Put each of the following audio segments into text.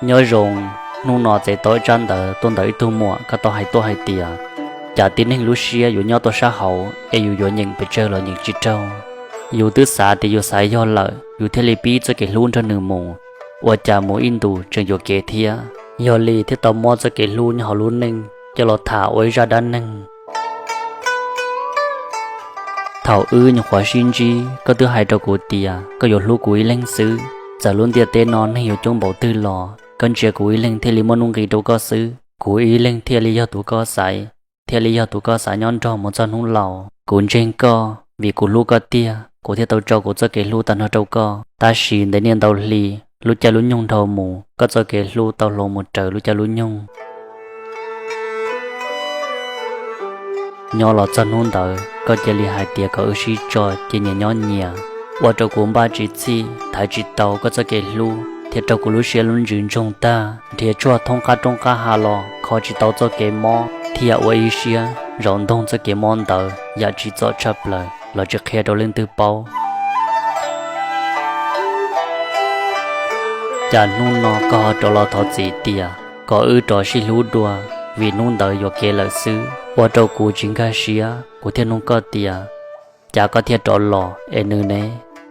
Nyob zoo, hnub no txais tau ib tsab ntawv tuaj ntawm ib tug muam, koj tau hais tuaj hais tias, cas tib neeg lub siab yuav nyob tuaj sab hauv es yus yuav nyeem pes tsawg los nyeem tsis raug. Yus twb xav tias yus xav yog lawm, yus thiaj li pib txoj kev hlub nrog nws mus, ua cas mus ib ntus tseem yuam kev thiab. Yog li thiaj tau muab txoj kev hlub nyob hauv lub neej coj los tham ua ib zaj dab neeg. Thaum wb nyuam qhuav sib ntsib, koj twb hais rau kuv tias koj yuav hlub kuv ib leeg xwb. Txawm lub ntiaj teb no neeg yuav coob npaum twg los, koj ntsia kuv ib leeg thiaj li muaj nuj nqis rau koj xwb. Kuv ib leeg thiaj li yog tus koj xaiv, thiaj li yog tus koj xav nyob nrog mus txog hnub laus. Kuv ntseeg koj, vim kuv hlub koj tiag, kuv thiaj tau tso kuv txoj kev hlub tag nrho rau koj. Tab sis ntev niaj ntau hli, lub caij lub nyoog dhau mus, koj txoj kev hlub tau hloov mus raws lub caij lub nyoog. Nyob los txog hnub ntawd, koj cia li hais tias kom wb sib tso cia nyias nyob nyias, ua rau kuv npaj tsis txhij, thaiv tsis tau koj txoj kev hlub, thiaj raug kuv lub siab lub ntsws ntsoog tag, nrhiav tshuaj thoob qab roob qab hav los kho tsis tau txoj kev mob, thiaj ua ib siab zaum ntoog txoj kev mob ntawd yam tsim txom tshaj plaws los tsis qhia rau leej twg paub. Cas hnub no koj ho rov los thov txim tias kom wb rov sib hlub dua, vim hnub ntawd yuam kev lawm xwb, ua rau kuv tsis nkag siab. Kuv thiaj nug koj tias, cas koj thiaj rov los es nws ne?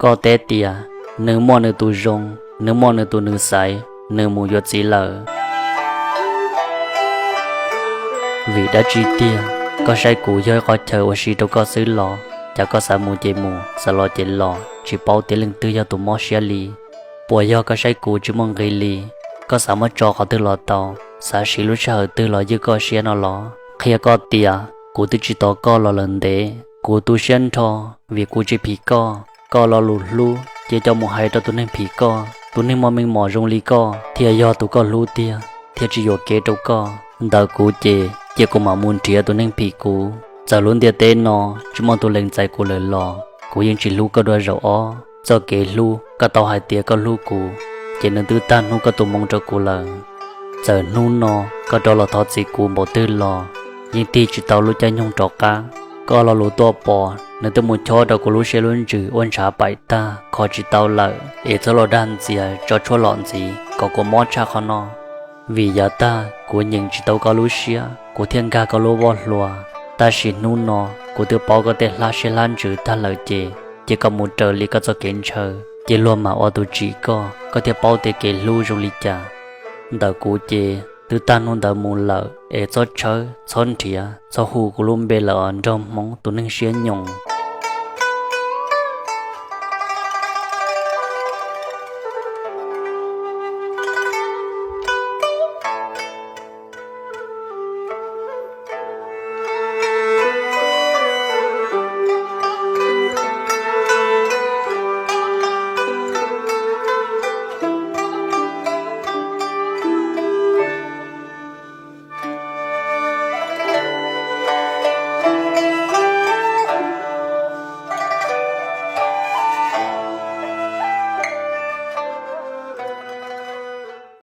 Koj teb tias, nws muaj nws tus zoo, nws muaj nws tus nws xaiv, nws mus yuav txiv lawm. Vim dab tsi tiag? Koj saib kuv yog ib qhov chaw ua si rau koj xwb los? Cas koj xav mus ces mus, xav los ces los, tsis paub tias leej twg yog tus mob siab li. Puas yog koj saib kuv tsis muaj nqis li? Koj xav muab tso qhov twg los tau, xav siv lub sij hawm twg los ywj koj siab no los? Qhia koj tias kuv twb tsis tos koj los lawm ntev. Kuv tu siab nrho vim kuv tsis phim koj. Koj lo lus hlub ces coj mus hais rau tus neeg phim koj. Tus neeg muaj meej mom zoo li koj thiaj yog tus koj hlub tiag, thiaj tsis yuam kev rau koj. Ntawm kuv ces cia kuv mam mus nrhiav tus neeg phim kuv. Txawm lub ntiaj teb no tsis muaj tus lees txais kuv lawm los kuv yeej tsis hlub koj dua zaum ob. Txoj kev hlub koj tau hais tias koj hlub kuv, ces nws twb tag hnub koj tus moo rau kuv lawm. Txawm hnub no koj rov los thov txim kuv npaum twg los yeej tig tsis tau lub caij nyoog rov qab. Koj lo lus tuaj pom nws twb mus chob rau kuv lub siab lub ntsws ua ntshav paim tag, kho tsis tau lawm. Es txhob los dag ntxias tso tshuaj lom ntxiv kom kuv mob tshaj qhov no. Vim yav tag kuv nyeem tsis tau koj lub siab, kuv thiaj nkag koj lub voj hlua. Tab sis hnub no kuv twb paub koj tej hlab siab hlab ntsws tag lawm ces, ces koj mus raws li koj txoj kev ntshaw, ces luag mam ua tus tsim koj, koj thiaj paub tias kev hlub zoo li cas. Ntawm kuv ces twb tag hnub ntawd mus lawm, es txhob tshawb, txhob nrhiav, txhob hu kuv lub npe lawm os nraug hmoob tus neeg siab nyoos.